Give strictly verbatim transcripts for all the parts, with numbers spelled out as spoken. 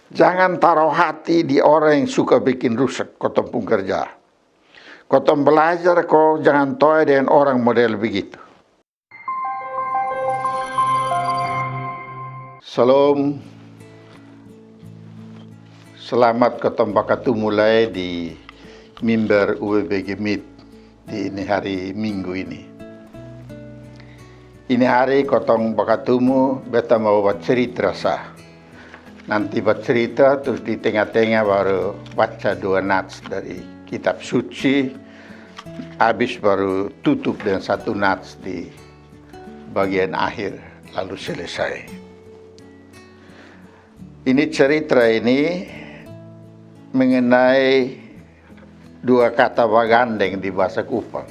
Jangan taro hati di orang yang suka bikin rusak kotong pung kerja. Kotong balajar ko jangan toe dengan orang model begitu. Salom. Selamat kotong bakatumu lai di mimbar U B B G Meet di ini hari Minggu ini. Ini hari kotong bakatumu, beta mau bacerita sa. Nanti bacerita, trus di tenga-tenga baru baca dua nats dari Kitab Suci, abis baru tutup dengan satu nats di bagian akhir, lalu selesai. Ini cerita ini mengenai dua kata bagandeng di bahasa Kupang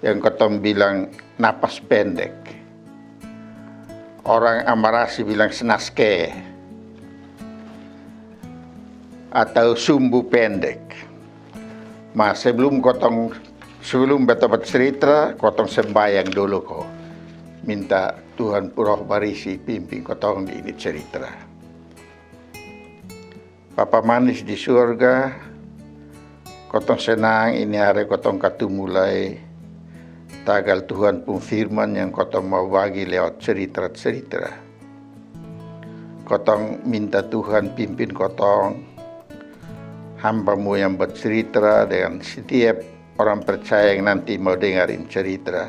yang kotong bilang napas pendek. Orang Amarasi bilang senaske atau sumbu pendek. Ma sebelum kotong, sebelum beta bacerita, kotong sembayang dulu ko. Minta Tuhan Roh Barisi pimpin kotong di ini cerita. Bapa manis di surga, kotong senang ini hari kotong katumu lai. Tagal Tuhan pung firman yang kotong mau bagi lewat cerita-cerita. Kotong minta Tuhan pimpin kotong, hambamu yang bacerita, dengan setiap orang percaya yang nanti mau dengarin cerita.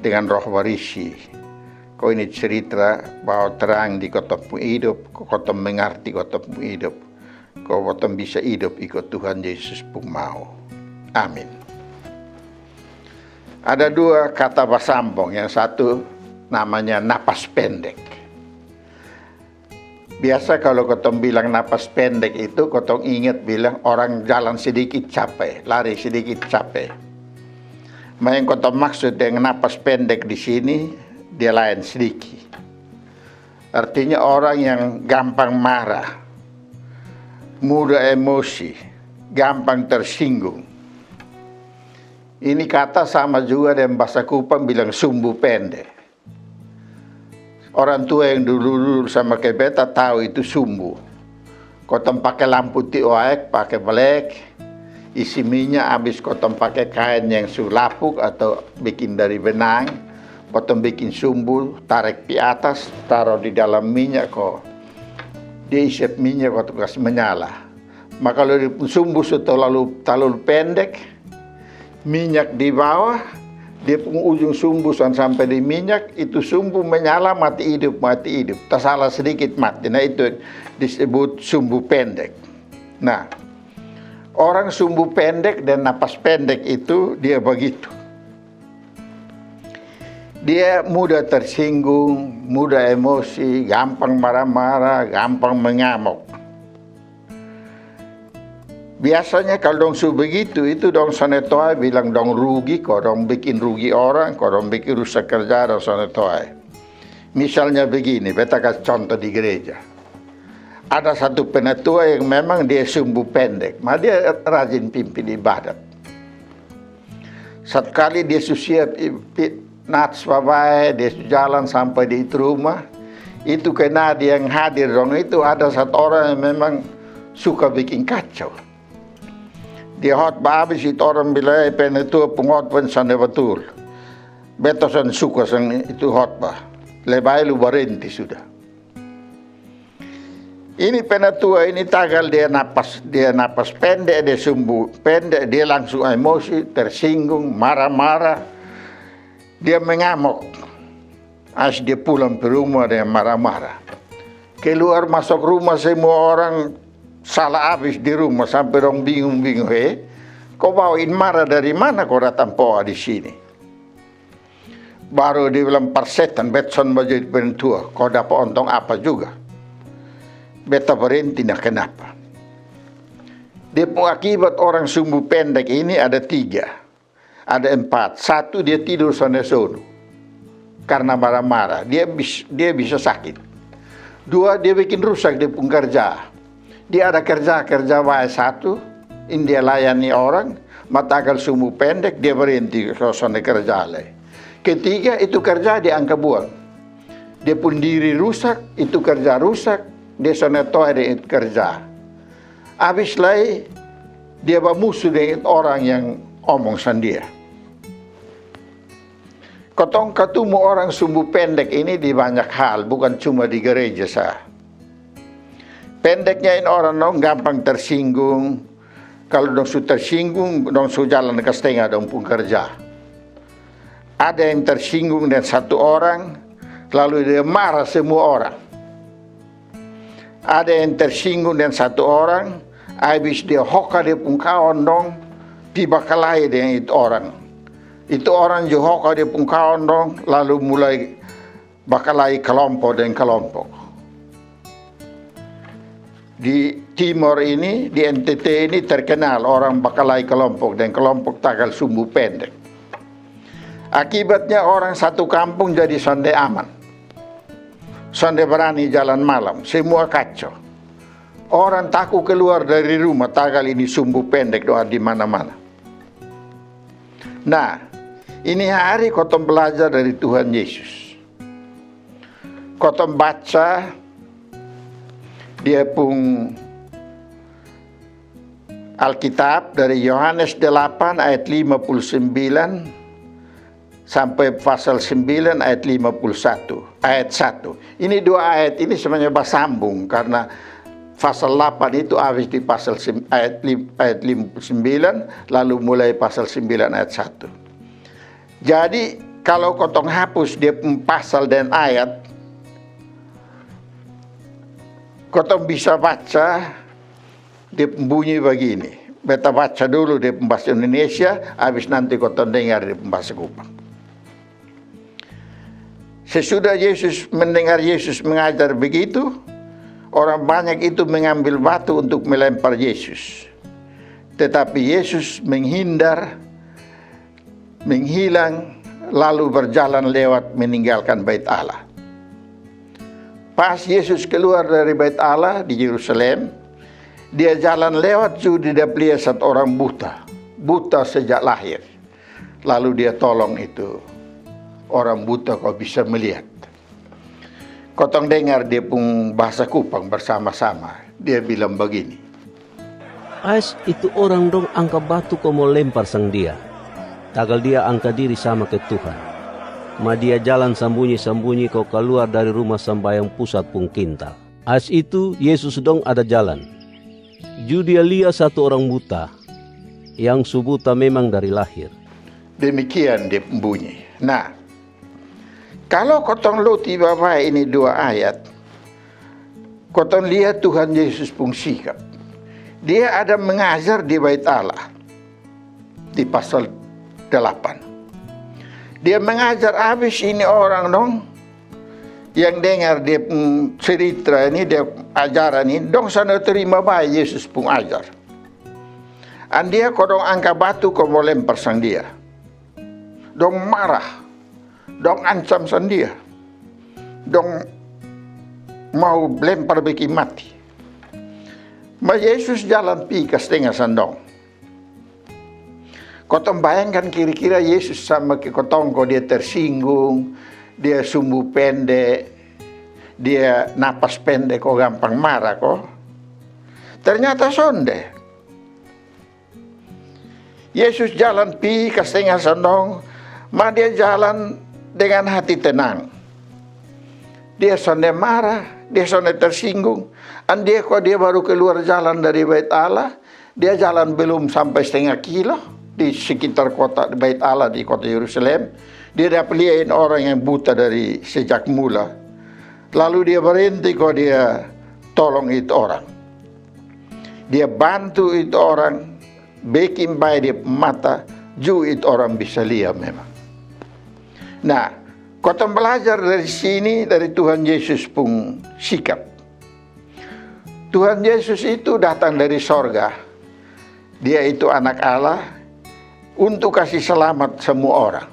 Dengan Roh Barisi, ko ini cerita bawa terang di kotong pung hidup, ko kotong mengarti kotong pung hidup, ko kotong bisa hidup iko Tuhan Yesus pung mau. Amin. Ada dua kata basambung, yang satu namanya napas pendek. Biasa kalau kotong bilang napas pendek itu, kotong ingat bilang orang jalan sedikit capek, lari sedikit capek. Ma yang kotong maksud dengan napas pendek di sini, dia lain sedikit. Artinya orang yang gampang marah, mudah emosi, gampang tersinggung. Ini kata sama juga dengan bahasa Kupang bilang sumbu pendek. Orang tua yang dulu-dulu sama ke beta tahu itu sumbu. Kotong pake lampu ti oaek, pake black, isi minyak, abis kotong pake kain yang su lapuk atau bikin dari benang, kotong bikin sumbu, tarek pi atas, taro di dalam minyak ko. Dia isep minyak, kotong kas menyala. Ma kalo dia pung sumbu su talalu, talalu pendek, minyak di bawah, dia pung ujung sumbu san sampe di minyak, itu sumbu menyala, mati idup, mati idup. Tasala sedikit mati. Nah, itu disebut sumbu pendek. Nah, orang sumbu pendek dan napas pendek itu dia begitu. Dia mudah tersinggung, mudah emosi, gampang marah-marah, gampang mengamuk. Biasanya kalo dong su begitu, itu dong sonde toae bilang dong rugi, ko dong bikin rugi orang, ko dong bikin rusak kerja, dong sonde toae. Misalnya begini, beta kas contoh di gereja. Ada satu penatua yang memang dia sumbu pendek, ma dia rajin pimpin ibadat. Satu kali dia su siap i-, pi-, nats babae, dia su jalan sampe di itu rumah. Itu kena dia yang hadir dong, itu ada satu orang yang memang suka bikin kacau. Dia hotbah abis, itu orang bilang, "Eh, penatua pung hotbah ini sonde batul. Beta son suka sang itu hotbah. Lebae lu barenti sudah." Ini penatua ini tagal dia napas, dia napas pendek, dia sumbu pendek, dia langsung emosi, tersinggung, marah-marah. Dia mengamuk. As dia pulang pi rumah dia marah-marah. Keluar masuk rumah semua orang salah abis di rumah sampe dong bingung-bingung, "He, ko bawa ini marah dari mana ko datang poa di sini?" Baru dia bilang, "Parsetan, bet son mau jadi penatua, ko dapa ontong apa juga? Beta barenti, nah kenapa?" Dia pung akibat orang sumbu pendek ini ada tiga, ada empat. Satu, dia tidur sonde sonu karna marah-marah, dia bis-, dia bisa sakit. Dua, dia bikin rusak dia pung kerja. Dia ada kerja, kerja bae satu, ini dia layani orang, ma tagal sumbu pendek, dia barenti, so-, sonde kerja lai. Ketiga, itu kerja dia angka buang. Dia pung diri rusak, itu kerja rusak, Dia sonde toe deng it karja. Abis lai dia bamusu deng it orang yang omong sang dia. Kotong katumu orang sumbu pendek ini di banyak hal, bukan cuma di gereja sa. Pendeknya ini orang dong gampang tersinggung. Kalo dong su tersinggung, dong su jalan ka stenga dong pung karja. Ada yang tersinggung deng satu orang, lalu dia marah semua orang. Ada yang tersinggung deng satu orang, abis dia hoka dia pung kawan dong pi bakalahi deng itu orang. Itu orang ju hoka dia pung kawan dong, lalu mulai bakalahi kalompok deng kalompok. Di Timor ini, di N T T ini terkenal orang bakalahi kalompok deng kalompok tagal sumbu pendek. Akibatnya orang satu kampung jadi sonde aman. Sonde barani jalan malam, semua kaco. Orang taku keluar dari rumah tagal ini sumbu pendek dong ada di mana-mana. Nah, ini hari kotong belajar dari Tuhan Yesus. Kotong baca dia pung Alkitab dari Yohanes delapan ayat lima puluh sembilan sampai pasal sembilan ayat lima puluh satu, ayat satu. Ini dua ayat ini sebenarnya basambung karena pasal delapan itu abis di pasal sem-, ayat lim-, ayat lima puluh sembilan, lalu mulai pasal sembilan ayat satu. Jadi, kalo kotong hapus dia pung pasal dan ayat, kotong bisa baca dia pung bunyi bagini. Beta baca dulu dia pung bahasa Indonesia, abis nanti kotong dengar dia pung bahasa Kupang. Sesudah Yesus mendengar Yesus mengajar begitu, orang banyak itu mengambil batu untuk melempar Yesus. Tetapi Yesus menghindar, menghilang, lalu berjalan lewat meninggalkan Bait Allah. Pas Yesus keluar dari Bait Allah di Yerusalem, dia jalan lewat ju dia dapa lia satu orang buta, buta sejak lahir. Lalu dia tolong itu orang buta ko bisa melihat. Kotong dengar dia pung bahasa Kupang bersama-sama. Dia bilang bagini. Ais itu orang dong angka batu ko mo lempar sang dia. Tagal dia angka diri sama ke Tuhan. Ma dia jalan sambunyi-sambunyi ko kaluar dari rumah sambayang pusat pung kintal. Ais itu Yesus dong ada jalan. Ju dia lia satu orang buta, yang su buta memang dari lahir. Demikian dia pung bunyi. Nah, kalo kotong loti babae ini dua ayat, kotong lia Tuhan Yesus pung sikap. Dia ada mengajar di Bait Allah. Di pasal delapan. Dia mengajar abis ini orang dong yang dengar dia pung cerita ini, dia ajaran ini, dong sonde terima bae Yesus pung ajar. Andia ko dong angka batu ko mo lempar sang dia. Dong marah. Dong ancam sang dia. Dong mau lempar bekin mati. Ma Yesus jalan pi ka stenga sang dong. Kotong bayangkan kira-kira Yesus sama ke kotong ko dia tersinggung, dia sumbu pende, dia napas pende ko gampang marah ko. Ternyata sonde. Yesus jalan pi ka stenga sang dong, ma dia jalan dengan hati tenang. Dia sonde marah, dia sonde tersinggung. Andia ko dia baru keluar jalan dari Bait Allah, dia jalan belum sampai stenga kilo di sekitar kota Bait Allah di kota Yerusalem. Dia dapa lia ini orang yang buta dari sejak mula. Lalu dia berhenti ko dia tolong itu orang. Dia bantu itu orang, bekin bae dia pung mata, ju itu orang bisa lia memang. Nah, kotong balajar dari sini, dari Tuhan Yesus pung sikap. Tuhan Yesus itu datang dari sorga. Dia itu Anak Allah untuk kasi salamat samua orang.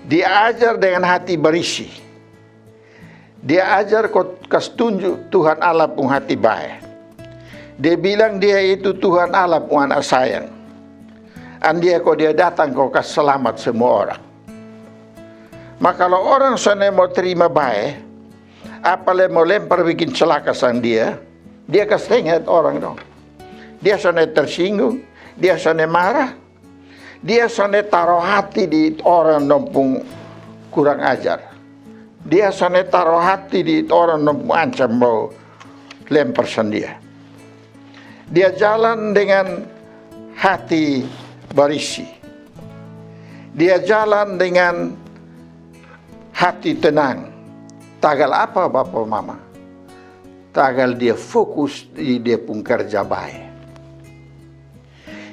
Dia ajar dengan hati barisi. Dia ajar ko kas tunju Tuhan Allah pung hati bae. Dia bilang dia itu Tuhan Allah pung Anak sayang. Andia ko dia datang ko kas salamat samua orang. Ma kalo orang sonde mo terima bae, Apa le mau lempar bikin celaka sang dia, dia kas tenga orang dong. Dia sone tersinggung, dia sone marah, dia sone taro hati di orang dong pung kurang ajar. Dia sone taro hati di orang dong pung ancam mau lempar sang dia. Dia jalan dengan hati barisi. Dia jalan dengan hati tenang. Tagal apa, bapa mama? Tagal dia fokus di dia pung karja bae.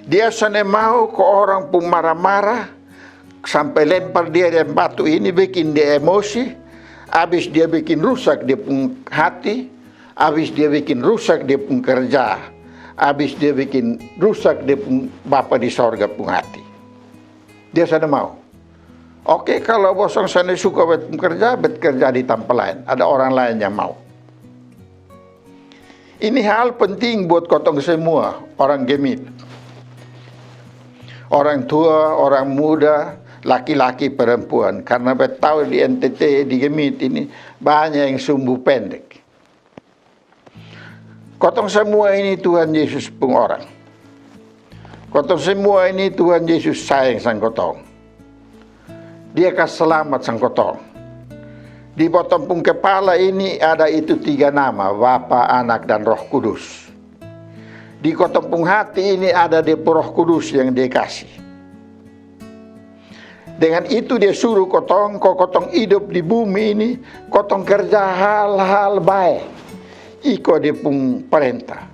Dia sone mau ko orang pung marah-marah sampe lempar dia deng batu ini, bikin dia emosi, abis dia bikin rusak dia pung hati, abis dia bikin rusak dia pung karja, abis dia bikin rusak dia pung Bapa di sorga pung hati. Dia sone mau. Oke, kalo bosong sone suka bet pung karja, bet karja di tampa laen. Ada orang laen yang mau. Ini hal penting buat kotong semua, orang GMIT. Orang tua, orang muda, laki-laki, perempuan. Karna bet tau di NTT, di GMIT ini banya yang sumbu pendek. Kotong semua ini Tuhan Yesus pung orang. Kotong semua ini Tuhan Yesus sayang sang kotong. Dia kas slamat sang kotong. Di botong pung kepala ini ada itu tiga nama, Bapa, Anak, dan Roh Kudus. Di kotong pung hati ini ada dia pung Roh Kudus yang dia kasi. Dengan itu dia suru kotong, ko kotong idop di bumi ini, kotong karja hal-hal bae. Iko dia pung parenta.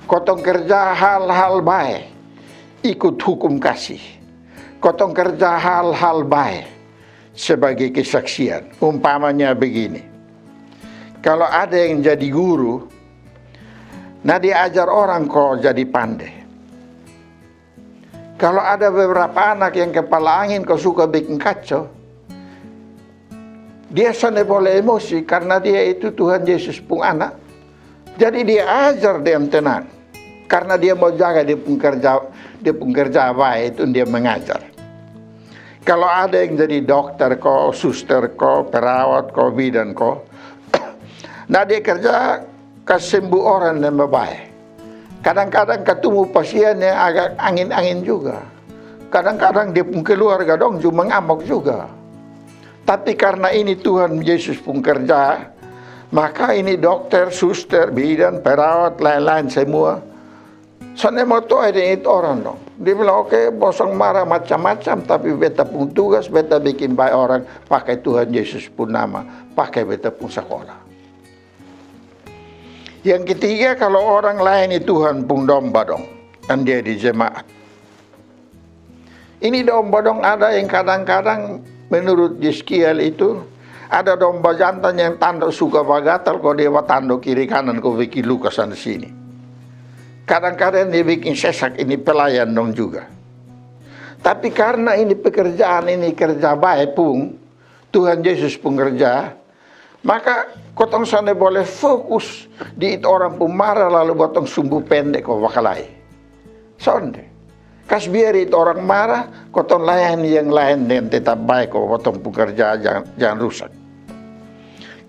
Kotong karja hal-hal bae. Ikut hukum kasih. Kotong karja hal-hal bae. Sebagai kesaksian. Umpamanya begini. Kalo ada yang jadi guru, na dia ajar orang ko jadi pande. Kalo ada beberapa anak yang kepala angin ko suka bikin kaco, dia sone bole emosi karna dia itu Tuhan Yesus pung anak. Jadi dia ajar deng tenang. Karna dia mau jaga dia pung karja, dia pung karja bae itu dia mengajar. Kalo ada yang jadi dokter ko, suster ko, perawat ko, bidan ko, na dia karja kas sembu orang deng babae. Kadang-kadang katumu pasian yang agak angin-angin juga. Kadang-kadang dia pung keluarga dong ju mangamok juga. Tapi karna ini Tuhan Yesus pung karja, maka ini dokter, suster, bidan, perawat, laen-laen semua sone mau toe deng itu orang dong. Dia bilang, oke, bosong mara macam-macam, tapi beta pung tugas, beta bikin bae orang pake Tuhan Yesus pung nama, pake beta pung sakola. Yang ketiga, kalo orang laen ni Tuhan pung domba dong, dan dia di jemaat. Ini domba dong ada yang kadang-kadang menurut Yeskiel itu, ada domba jantan yang tando suka bagatal, ko dia batando kiri kanan ko bikin luka sana sini. Kadang-kadang dia bikin sesak ini pelayan dong juga. Tapi karna ini pekerjaan ini kerja bae pung, Tuhan Yesus pung kerja, maka kotong sone bole fokus di itu orang pung mara lalu botong sumbu pende ko bakalai. Sonde. Kas biar itu orang mara, kotong layani yang laen deng tetap bae ko botong pung kerja jangan, jangan rusak.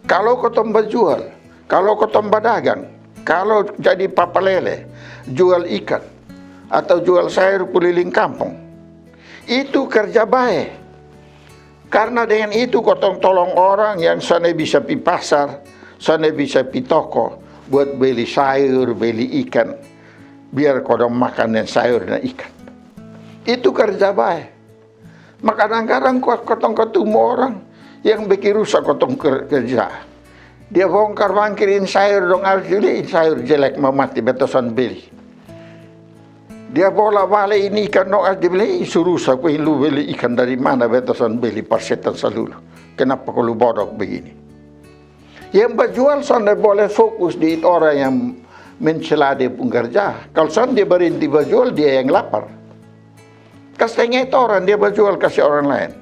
Kalo kotong bajual, kalo kotong badagang, kalo jadi papalele, jual ikan, atau jual sayur kuliling kampung, itu kerja bae. Karna dengan itu kotong tolong orang yang sone bisa pi pasar, sone bisa pi toko buat beli sayur, beli ikan. Biar ko dong makan deng sayur deng ikan. Itu karja bae. Ma kadang-kadang ko, kotong katumu orang yang bikin rusak kotong ker-, kerja. Dia bongkar bangkir ini sayur dong, abis beli ini sayur jelek, mau mati, beta son beli. Dia bola bale ini ikan dong, abis dia beli, "Ih, su rusak ko ini, lu beli ikan dari mana, beta son beli, parsetan salulu. Kenapa ko lu bodok begini?" Yang bajual sonde bole fokus di orang yang mencela dia pung kerja. Kalo son dia berhenti bajual, dia yang lapar. Kas tenge itu orang, dia bajual kasi orang laen.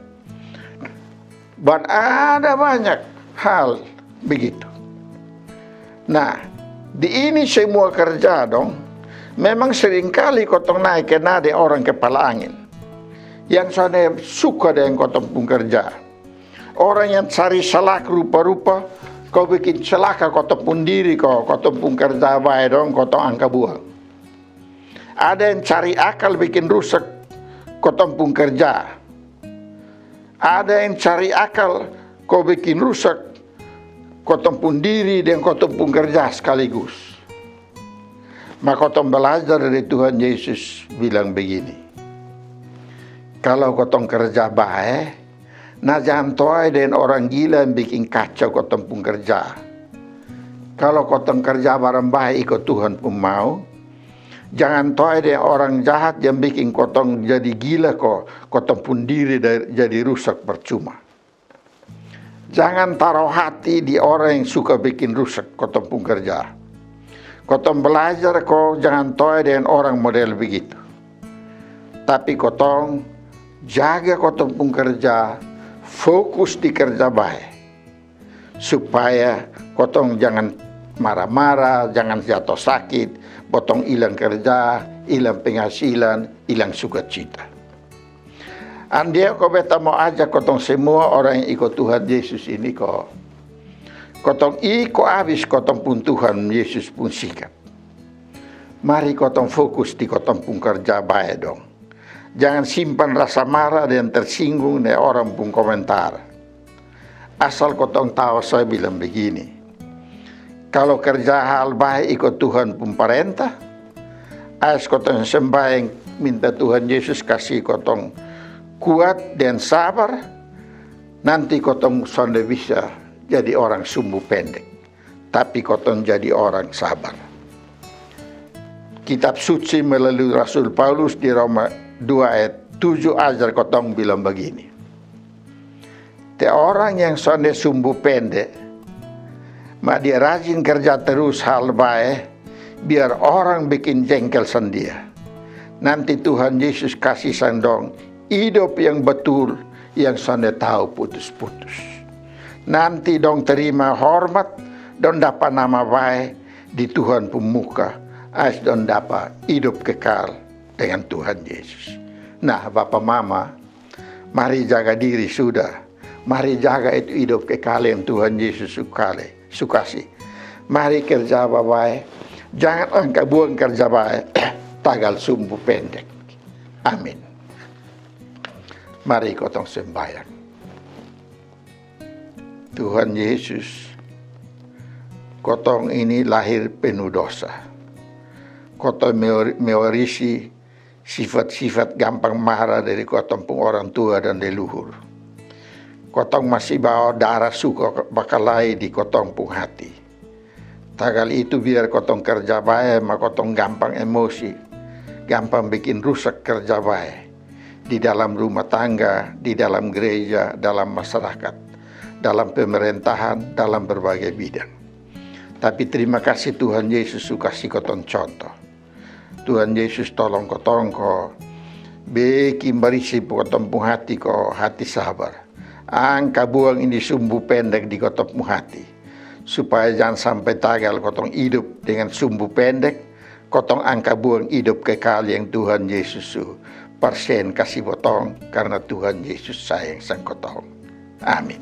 Ban ada banyak hal begitu. Nah, di ini semua kerja dong, memang seringkali kotong nae kena deng orang kepala angin yang sone suka deng kotong pung kerja. Orang yang cari salak rupa-rupa, ko bikin celaka kotong pung diri ko, kotong pung kerja bae dong kotong angka buang. Ada yang cari akal bikin rusak kotong pung kerja. Ada yang cari akal ko bikin rusak kotong pung diri deng kotong pung kerja sekaligus. Ma kotong belajar dari Tuhan Yesus bilang begini, kalau kotong kerja bae, na jangan toe deng orang gila yang bikin kacau kotong pung kerja. Kalau kotong kerja barang bae iko Tuhan pung mau, jangan toe deng orang jahat yang bikin kotong jadi gila ko, kotong pung diri da- jadi rusak percuma. Jangan taro hati di orang yang suka bikin rusak kotong pung kerja. Kotong belajar ko jangan toe deng orang model begitu. Tapi kotong jaga kotong pung kerja, fokus di kerja bae. Supaya kotong jangan mara-mara, jangan jato sakit, botong ilang kerja, ilang penghasilan, ilang sukacita. Andia ko beta mau ajak kotong semua orang yang iko Tuhan Yesus ini ko, kotong iko abis kotong pung Tuhan Yesus pung sikap. Mari kotong fokus di kotong pung kerja bae dong. Jangan simpan rasa mara deng tersinggung deng orang pung komentar. Asal kotong tau, saya bilang begini, kalau kerja hal bae iko Tuhan pung parenta, ais kotong sembahyang minta Tuhan Yesus kasi kotong kuat deng sabar, nanti kotong sonde bisa jadi orang sumbu pendek, tapi kotong jadi orang sabar. Kitab suci melalui Rasul Paulus di Roma dua ayat tujuh ajar kotong bilang begini, te orang yang sonde sumbu pende, ma dia rajin kerja terus hal bae, biar orang bikin jengkel sang dia. Nanti Tuhan Yesus kasi sang dong idop yang betul, yang sonde tau putus-putus. Nanti dong terima hormat, dong dapa nama bae di Tuhan pung muka, ais dong dapa idop kekal dengan Tuhan Yesus. Nah, bapa mama, mari jaga diri sudah. Mari jaga itu idop kekal yang Tuhan Yesus su kale, su kasi. Mari kerja babae, jangan angka buang kerja bae, tagal sumbu pendek. Amin. Mari kotong sembahyang. Tuhan Yesus, kotong ini lahir penuh dosa. Kotong meori- mewarisi sifat-sifat gampang mara dari kotong pung orang tua dan leluhur. Kotong masi bawa dara suka bakalae di kotong pung hati. Tagal itu biar kotong kerja bae ma kotong gampang emosi, gampang bikin rusak kerja bae di dalam rumah tangga, di dalam gereja, dalam masyarakat, dalam pemerintahan, dalam berbagai bidang. Tapi terima kasih Tuhan Yesus su kasi kotong contoh. Tuhan Yesus tolong kotong ko bikin barisi kotong pung hati ko hati sabar. Angka buang ini sumbu pendek di kotong pung hati, supaya jangan sampai tagal kotong idop dengan sumbu pendek, kotong angka buang idop kekal yang Tuhan Yesus su parsen kasi botong, karna Tuhan Yesus sayang sang kotong. Amin.